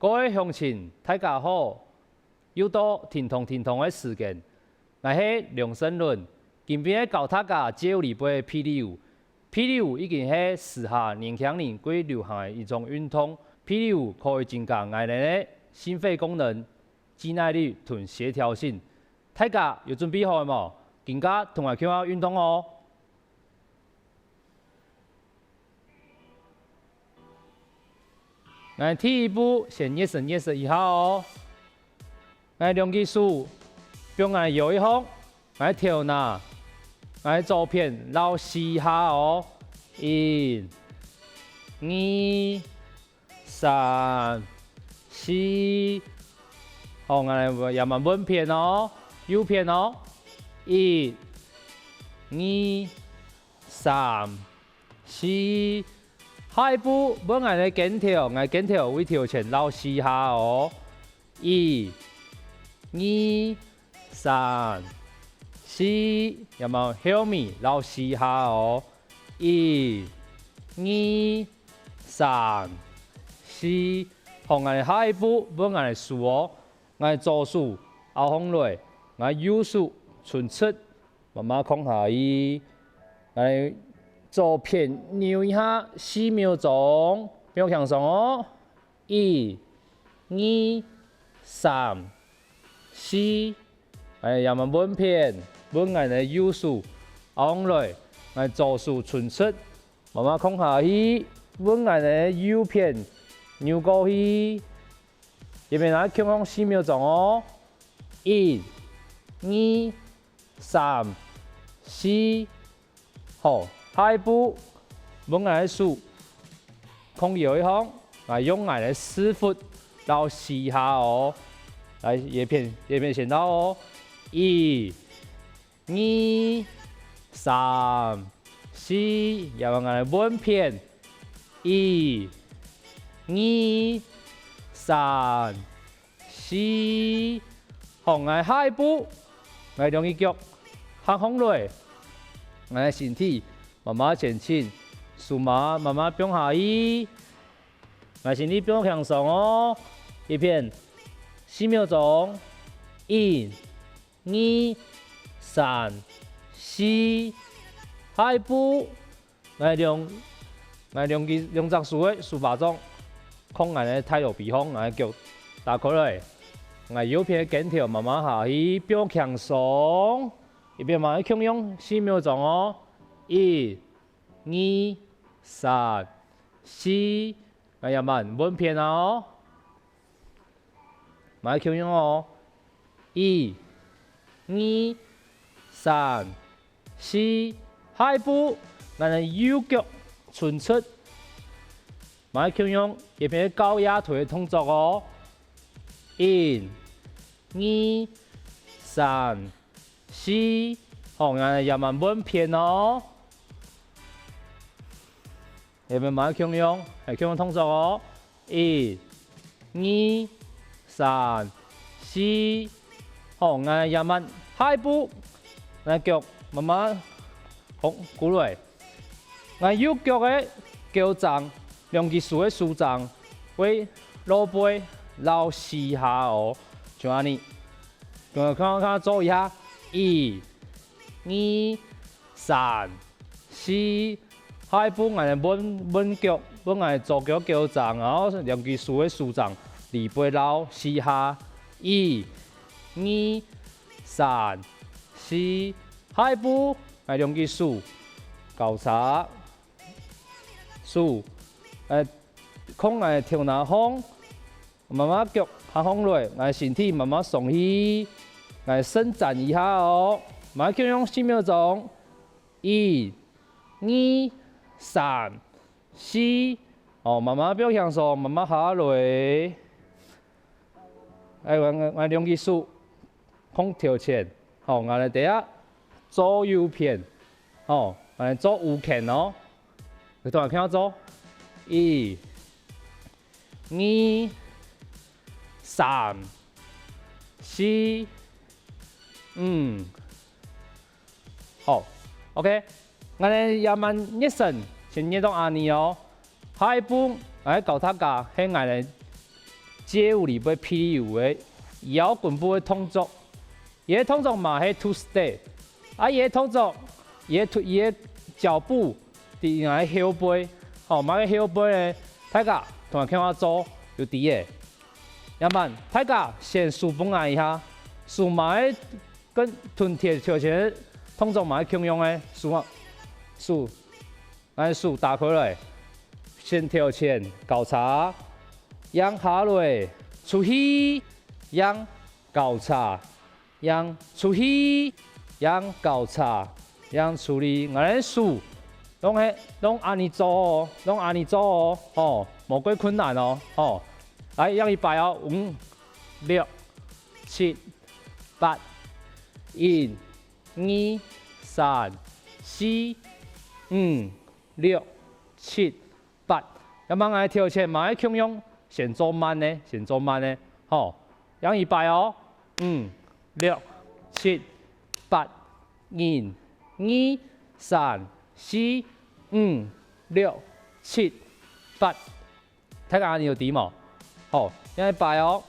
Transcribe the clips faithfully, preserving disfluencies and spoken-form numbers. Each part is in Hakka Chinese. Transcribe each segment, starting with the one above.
各位鄉親，大家好！又到停動停動个時間，𠊎係梁勝倫，今晡日教大家借由這背个皮溜。皮溜已經係時下年輕人最流行个一種運動，皮溜可以增加𠊎等个心肺功能、肌耐力同協調性。大家有準備好了無？今下同𠊎共下運動哦！ 𠊎第一步先熱身熱身一下哦。𠊎兩隻手放𠊎腰仔項，𠊎頭那，𠊎左片摎四下哦。一、二、三、四。好，𠊎來也慢換片哦，右片哦。一、二、 三、四。下一步換𠊎个肩頭，𠊎肩頭會頭前摎四下哦。一、二、三、四，也慢後尾摎四下哦。一、二、三、四。好，𠊎下一步換𠊎手哦。𠊎左手拗項來，𠊎右手伸直， 慢慢囥下去。𠊎左片扭一下四秒鐘，放輕鬆哦。一、二、三、四。𠊎也慢換片，換𠊎个右手拗來，𠊎左手伸直，慢慢囥下去，換𠊎个右片扭過去。 這片也共樣四秒鐘哦。一、二、三、四。好，下一步，換𠊎个手，囥腰仔項，𠊎用𠊎个屎朏摎四下哦。來，這片，這片先到哦。一、 二、三、四，也換𠊎換片。一、二、三、四。好，𠊎下一步，𠊎兩隻腳合項來，𠊎个身體慢慢前傾，手嘛慢慢放下去。𠊎身體放輕鬆哦。這片四秒鐘，一、 二、三、四。下一步，𠊎兩，𠊎兩隻，兩隻手个手巴掌，囥𠊎个大腰皮項，𠊎个腳打開來。𠊎右片个肩頭慢慢下去，放輕鬆。這片嘛共樣四秒鐘哦。一、二、三、四。 𠊎也慢換片啊哦。嘛共樣哦。一、二、三、四。下一步，𠊎个右腳伸直。嘛共樣，這片个交叉腿个動作哦。一、二、三、 四，好，𠊎也慢換片哦。這片嘛共樣，係共樣動作哦。一、二、三、四，好，𠊎也慢。下一步，𠊎腳慢慢放過來。 𠊎右腳个腳踭，兩隻手个手踭，會落背摎四下哦，像恁呢。看，看，看，做一下，一、二、三、四。下一步，𠊎換，換腳，換𠊎左腳腳踭，然後兩隻手个手踭，離背摎四下，一、二、三、四。下一步，𠊎兩隻手交叉。 手，呃，囥𠊎頭那項，慢慢腳下項來，𠊎身體慢慢鬆去，𠊎伸展一下哦，嘛共樣四秒鐘，一、二、三、四，哦，慢慢放輕鬆，慢慢下來。 哎，𠊎，𠊎，𠊎兩隻手，囥頭前，好，𠊎來等下做右片，好，𠊎來做右拳哦。你同𠊎看做，一、二、三、四、五， 好，OK，𠊎兜這滿熱身，先熱到恁呢哦。下一步，𠊎愛教大家係𠊎兜街舞裡背霹靂舞个搖滾步个動作。佢个動作嘛係two step，啊佢个動作，佢个，佢个腳步佇𠊎个後背，吼，麼个後背呢？大家同𠊎共下做，有知个。 仰般，大家先手分𠊎一下，手嘛係跟同跳，跳前个動作嘛係共樣个，手啊，手，𠊎手打開來，先跳前交叉，讓下來，出去，讓交叉， 讓出去，讓交叉，讓出去。𠊎个手，攏係，攏恁呢做哦，攏恁呢做哦，吼，無過困難哦，吼。來，讓一擺哦，五、六、七、八，一、二、三、四、五、六、七、 八。仰般𠊎跳前嘛係共樣，先做慢个，先做慢个，吼。讓一擺哦，五、六、七、八，一、二、三、四、五、六、七、八。大家恁呢有知無？好，讓一擺哦。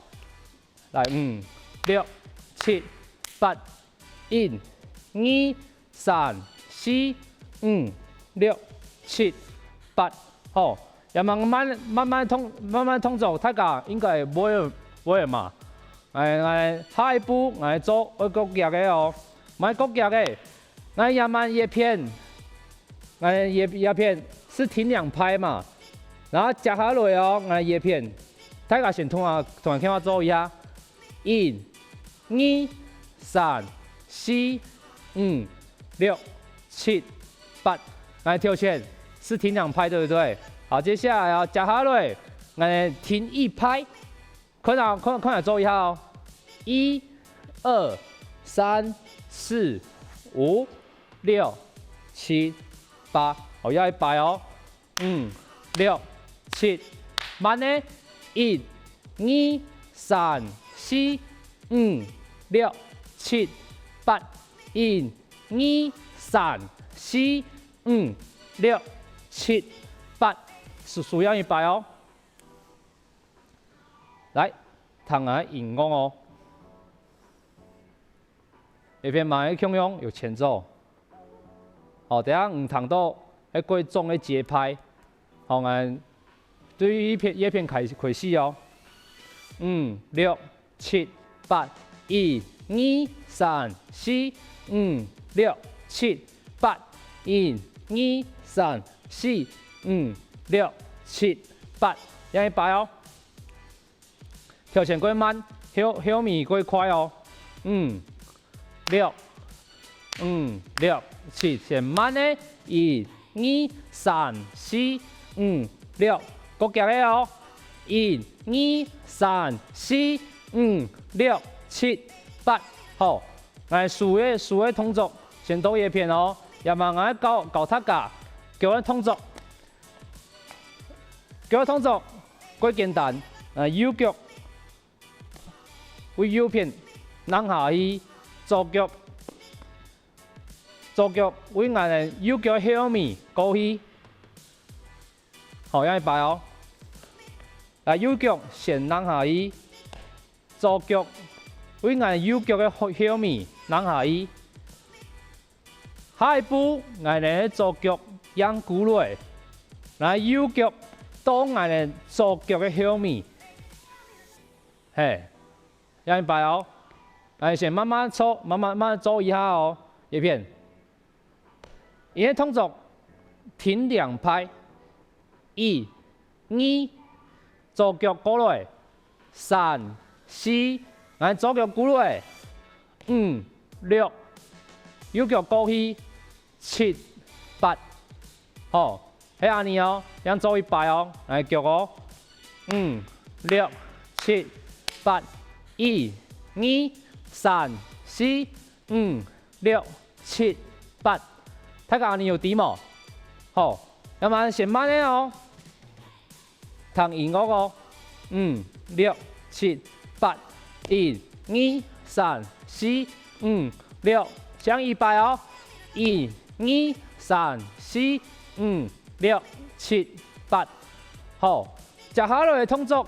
來，五、六、七、八，一、二、三、四、五、六、七、八。好，這慢慢，慢慢動，慢慢動作，大家應該會，會嘛。哎，哎，下一步，𠊎做愛較遽个哦，毋係較遽个。 𠊎這慢這片，𠊎這，這片係停兩拍嘛。然後接下來哦，𠊎這片，大家先同𠊎，同𠊎共下做一下。一、二、三、四、五、六、七、八。𠊎跳前係停兩拍，對不對？好，接下來哦，接下來，𠊎停一拍。 看啊，看，看來做一下哦。一、二、三、四、五、六、七、八。好，又一擺哦。五、六、七，慢个。一、二、三、四、五、六、七、八。一、二、三、四、五、六、七、八。係，係，又一擺哦。 來，聽下音樂哦。這片嘛係共樣有前奏。哦，等下你聽到該過重个節拍，好，𠊎對這片，這片開，開始哦。五、六、七、八，一、二、三、四、五、六、七、八，一、二、三、四、五、六、七、八，又一擺哦。 跳前過慢，後，後尾過快哦。五、六、五、六、七，先慢个。一、二、三、四、五、六，較遽个哦。一、二、三、四、五、六、七、八。好，𠊎手个，手个動作先到這片哦。這下𠊎教，教大家腳个動作。 腳个動作較簡單，啊，右腳對右片躪下去，左腳，左腳對𠊎个右腳後尾過去。好，又一擺哦。啊，右腳先躪下去，左腳對𠊎右腳个後，後尾躪下去。 下一步，𠊎等个左腳䟘跍落，𠊎右腳到𠊎等左腳个後面。嘿，又一擺哦，𠊎先慢慢做，慢慢，慢慢做一下哦，這片。這个動作停兩擺，一、 二，左腳過來，三、四，𠊎左腳跍落，五、六，右腳過去，七、八。好，係恁呢哦，正做一擺哦，𠊎腳哦，五、六、七、八，一、二、三、四、 五、六、七、八。大家恁呢有知無？好，這下先慢个哦。聽音樂哦。五、六、七、八，一、二、三、四、五、六，正一擺哦。一、二、三、四、五、六、七、八。好，接下來个動作，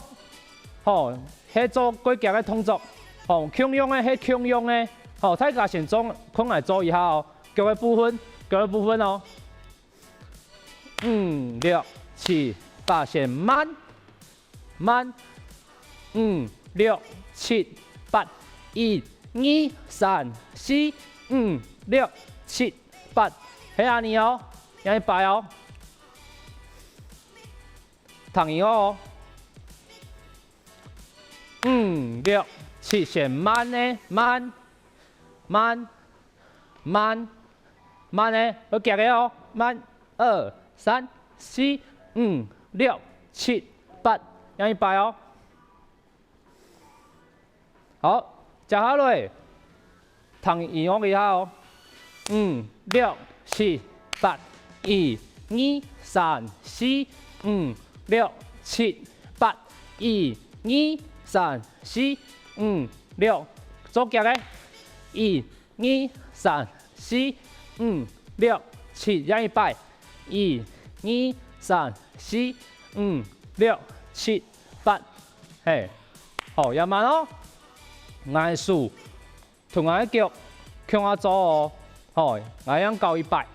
吼，係做過遽个動作，吼，共樣个係共樣个，吼，大家先做，看𠊎做一下哦，腳个部分，腳个部分哦。五、六、七、八，先慢，慢，五、六、七、八，一、二、三、四、五、六、七、八，係恁呢哦，這一擺哦。 聽音樂哦。五、六、七，先慢个，慢，慢，慢，慢个，愛遽个哦，慢，二、三、四、五、六、七、八，這一擺哦。 好，接下來，聽音樂一下哦。五、六、七、八，一、二、三、四、五、六、七、八，一、二、三、四、五、六，做遽个，一、二、三、四、五、六、七，這一擺，一、二、三、四、五、六、七、八，係，好，也慢哦。𠊎手 同𠊎个腳共下做哦。好，𠊎正教一擺。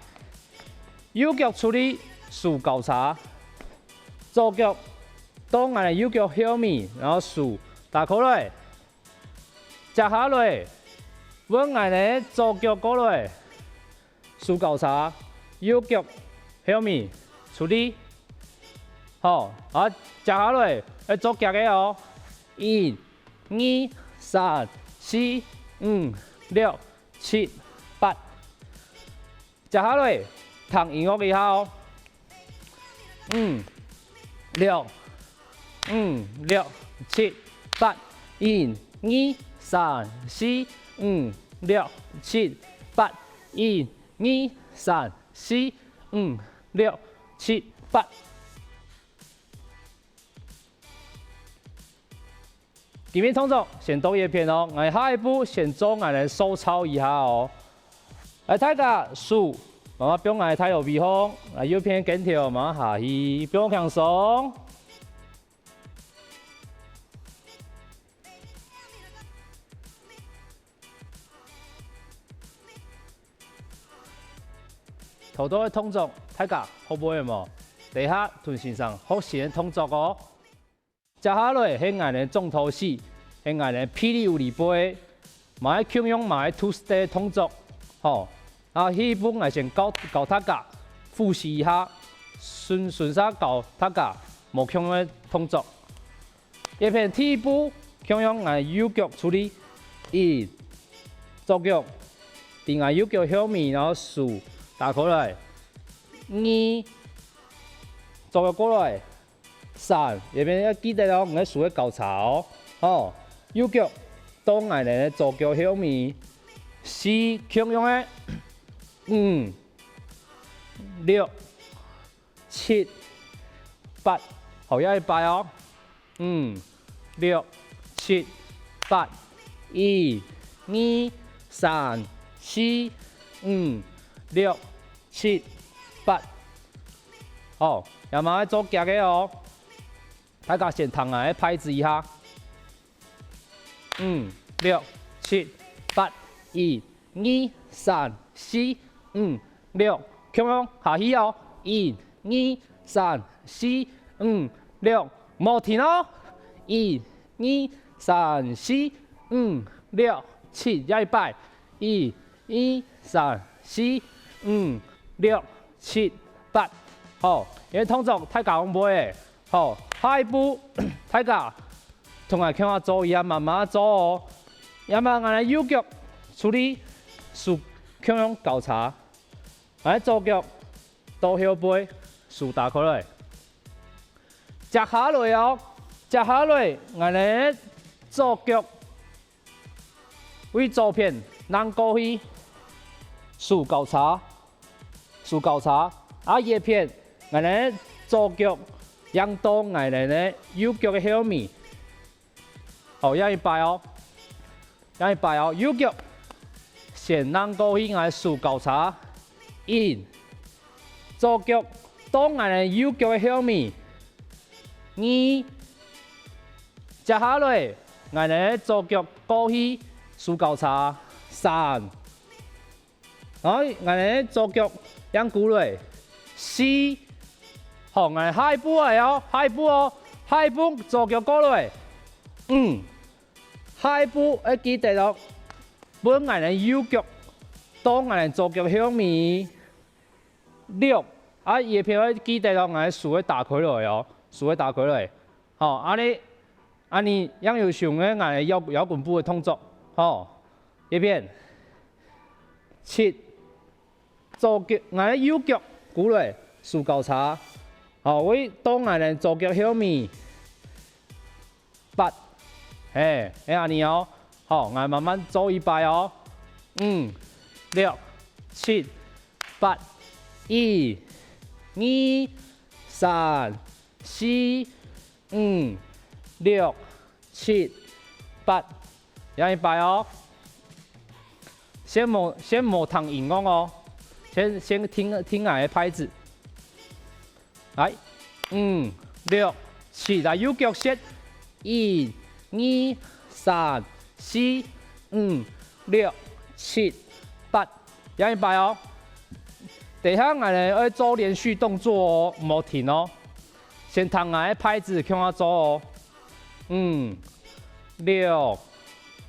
右腳出力，手交叉。左腳到𠊎个右腳後面，然後手打開來。接下來，換𠊎个左腳過來。 手交叉，右腳後面，出力。好，啊，接下來愛做遽个哦。一、二、三、四、五、六、七、八。接下來，聽音樂一下哦。五、六、五、六、七、八，一、二、三、四、五、六、七、八，一、二、三、四、五、六、七、八。今晡日動作先到這片哦，𠊎下一步先做𠊎个收操一下哦。來，大家手慢慢放𠊎个大腿皮項，來，右片肩頭慢慢下去，放輕鬆。 頭到个動作，大家學會了無？等下同先生學新个動作哦。接下來係𠊎个掌肚屎，係𠊎个霹靂舞裡背，嘛係共樣嘛係two step个動作，吼。啊，第一步𠊎先教，教大家複習一下，順，順續教大家無共樣个動作。 這片第一步，共樣𠊎右腳出力，一，左腳，在𠊎右腳後面，然後手打開來，二，左腳過來，三，這片愛記得哦，你个手愛交叉哦，吼，右腳到𠊎个左腳後面，四，共樣个，五，六， 七，八，好，又一擺哦。五，六，七，八，一，二，三，四，五，六，七，八。好，這下愛做遽个哦。大家先聽𠊎个拍子一下。 五，六，七，八，一，二，三，四，五，六，共樣下去哦。一，二，三，四，五，六，無停哦。一，二，三，四，五，六，七，再一擺。一，二，三，四，五，六，七，八。好，這動作大家會毋會？ 好，下一步，大家同𠊎共下做，也慢慢做哦。也慢慢个右腳出力，手共樣交叉，𠊎左腳到後背，手打開來。接下來哦，接下來，𠊎个左腳 對左片躘過去，手交叉，手交叉，啊，這片，𠊎个左腳躘到𠊎个右腳个後面。好，這一擺哦，這一擺哦，右腳先躘過去，𠊎手交叉，一，左腳到𠊎个右腳个後面，二，接下來，𠊎等个左腳過去，手交叉，三。好，𠊎等个左腳向跍落，四。好，𠊎等下一步來哦，下一步哦，下一步左腳過來，五。下一步愛記得哦，分𠊎等右腳到𠊎等左腳後面。 六，啊，這片愛記得哦，𠊎手愛打開來哦，手愛打開來。好，恁呢，恁呢正有像个𠊎腰，腰胼部个動作，吼。這片，七，左腳，𠊎右腳跍來，手交叉，好，會到𠊎等左腳後面。 八。嘿，係恁呢哦。好，𠊎慢慢做一擺哦。五、六、七、八，一、二、三、四、五、六、七、八。又一擺哦。先無，先無聽音樂哦，先，先聽，聽𠊎个拍子。 來，五、六、七，來右腳先，一、二、三、四、五、六、七、八，又一擺哦。等下𠊎等愛做連續動作哦，毋好停哦。先聽𠊎个拍子共下做哦。五、六、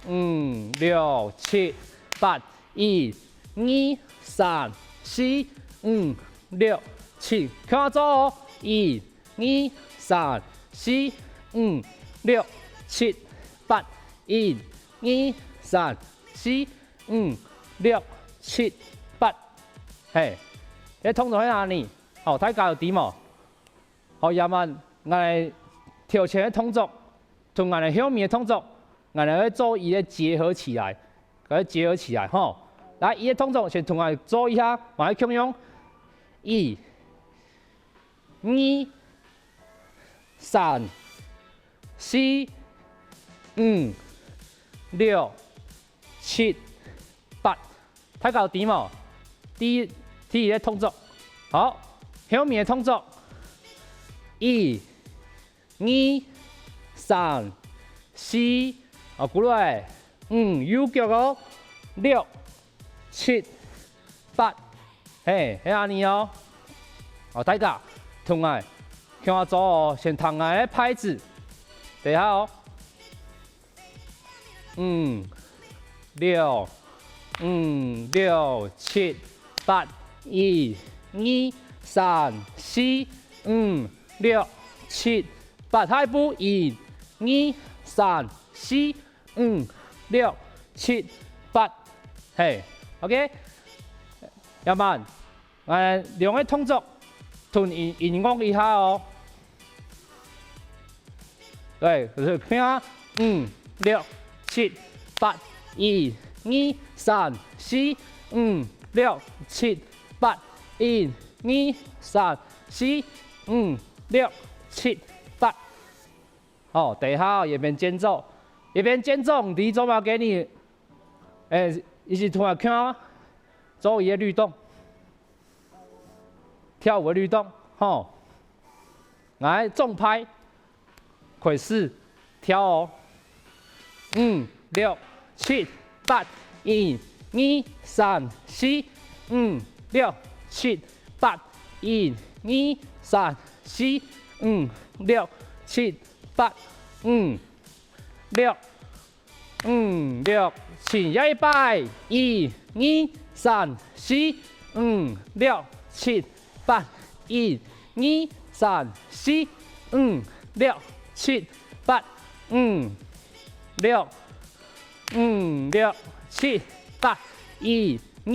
五、六、七、八， 一、二、三、四、五、六、七，共下做哦。一、二、三、四、五、六、七、八。一、二、三、四、五、六、七、八。嘿，這動作係恁呢，好，大家有知無？好，這下𠊎頭前个動作 同𠊎等後面个動作，𠊎等愛做一個結合起來，共結合起來吼。來，一個動作先同𠊎做一下，嘛係共樣。一、二、三、四、五、六、七、八。大家有知無？第一，第一個動作。好，後面个動作。一、 二、三、四，哦，過來，五，右腳哦，六、七、八，嘿，係恁呢哦。哦，大家，同𠊎，共下做哦，先聽𠊎个拍子，等下哦。五、六、五、六、七、八，一、二、三、四、五、 六、七、八，下一步，一、二、三、四、五、六、七、八，嘿，OK。這下，𠊎兩個動作同音，音樂一下哦。對，就係看下，五、六、七、八，一、二、三、四、五、六、七、八，一、二、三、 四、五、六、七、八。好，等下這片間奏，這片間奏你做麼个呢？欸，一起同𠊎看啊，做一個律動，跳舞个律動，吼。來，重拍。 開始跳哦。五、六、七、八，一、二、三、四、五、六、七、八，一、二、三、四、五、六、七、八，五、六、 五、六、七，又一擺，一、二、三、四、五、六、七、八，一、二、三、四、五、六、七、八，五、六、五、六、七、八，一、二、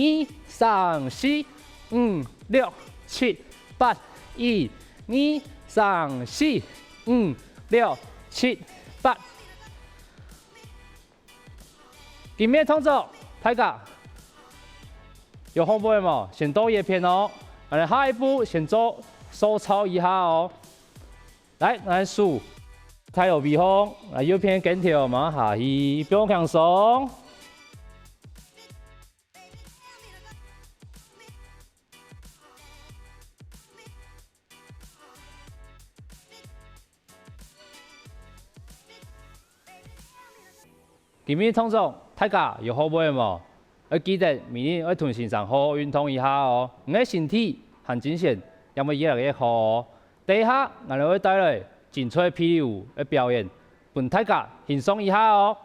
三、四、五、六、七、八，一、二、三、四、五、六、七、八。 今晡日動作，大家有學會無？先做這片哦，𠊎等下一步先做收操一下哦。來，𠊎等手，抬到位項，來右片肩頭，慢慢下去，放輕鬆。今晡日同學，大家有學會無？愛記得每日愛同先生好好運動一下哦，你个身體還精神，也會越來越好哦。等一下，𠊎等會帶來精彩霹靂舞个表演，分大家欣賞一下哦。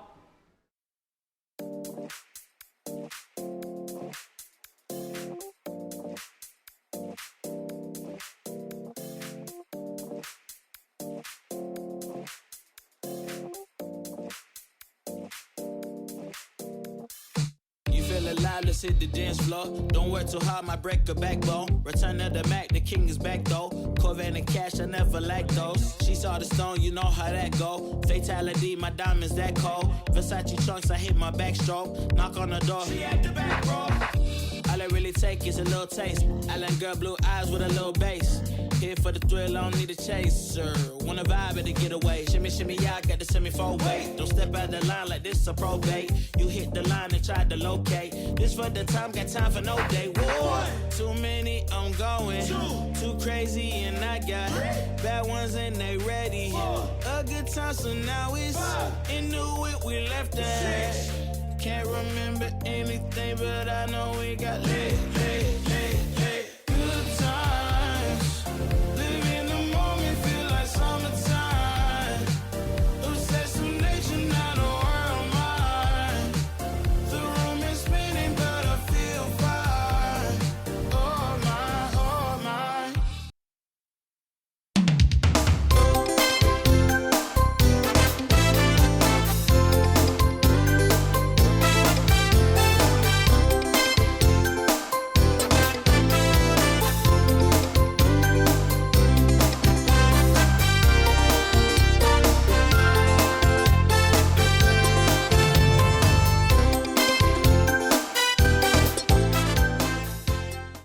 You feel alive, let's hit the dance floor. Don't work too hard, my break a backbone. Return of the Mac, the king is back though. Corvette and cash, I never lack those. She saw the stone, you know how that go. Fatality, my diamonds that cold. Versace trunks, I hit my backstroke. Knock on the door. She at the back, bro. All I really take is a little taste. Island girl, blue eyes with a little bass. Here for the thrill, I don't need a chaser. Wanna vibe at the getaway. Shimmy, shimmy, yeah, I got the semi four way. Don't step out the line like this a probate. You hit the line and try to locate. This for the time, got time for no day. One, too many, I'm going. Two, too crazy, and I got bad ones and they ready. Four, a good time, so now it's five, in the whip, we left that. Six, can't remember anything, but I know we got lit, lit, lit.